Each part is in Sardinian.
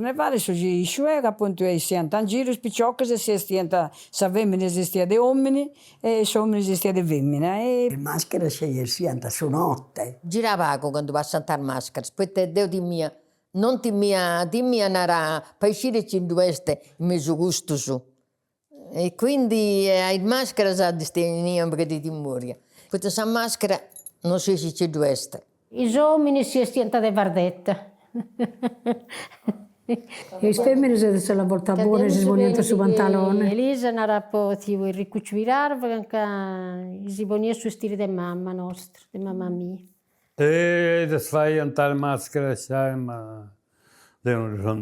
carnevali su sciuedu apuntu essiant in giru is piciocas e si 'estiant, sa femina si 'estiat de omini e s'omini si 'estiat de femina e. Is mascheras si 'essiant su notte. Girà pagu candu passant is mascheras, poita deu timia, non timia, timia nara, po isciri chi ddu est in mesu custus E quindi a is mascheras ddis tenia unu pagheddu de timoria, poita sa maschera non scis chi ddu est. Is ominis si 'estiant de fardetta. E is feminas de sa borta bona si poniant su pantalone. Elisa narat po tziu Enricucciu Pirarva ca si poniat su 'estiri de mama nostra, de mama mia. E ddas faiant is mascheras ma deu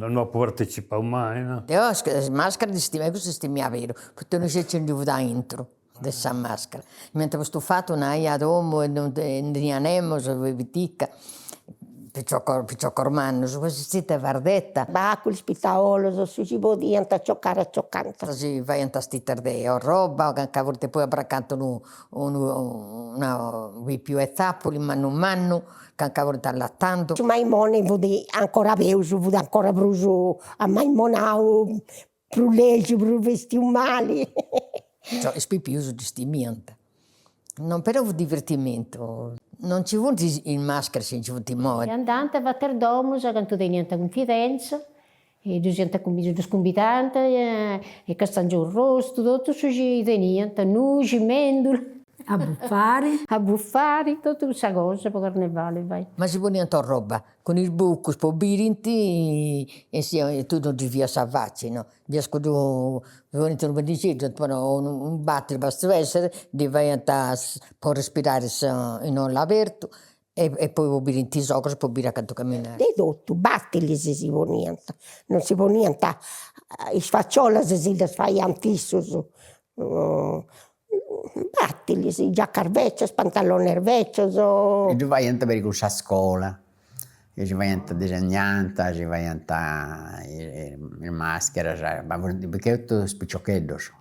no apu partecipau mai no. Deu is mascheras ddis timia, cussu ddis timia aberu, poita no scidia nci fut aintru de sa maschera, m'iant postu fatu una 'ia a domu e non tenia nemus, fui pitica, piciocos piciocos mannus, poi si 'estint de fardetta. Baculis, pitaolos, su chi podiant acioccare aciocant. Si faiant is titas de orroba, ca poita poi abracant unu unu una pipiu 'e zapuli mannu mannu, ca nca funt allatandu. Su Maimoni fut ancora peus, fut ancora prus amaimonau, prus legiu, prus bestiu mali. Is pipius ddis timiant. Non però fut divertimentu, non nci funt is mascheras chi nci funt imoi. E andant fatu is domus cantu teniant cunfidenza e ddus iant ddus cumbidant e castangiu arrostu, totu su chi teniant, nuxi, mendula. A bufari. A bufari, totu cussa cosa po carnevali fai. Ma si poniant orroba cun is bucus po birint e si tui non ddi biiast sa faci no, biiast cuddu, si poniant unu pannixeddu unu batili bastit essere, ddi faiant po respirari in abertu E poi po birint is ogus po biri acantu caminai. De totu, batilis si poniant, non si poniant, is faciolas si ddas faiant issus, batilis, giacas becias, pantalones becios. E ddu faiant peri cun sa scola, e si faiant disegnant, si faiant is mascheras, ma funt prus che totu is piciocheddos.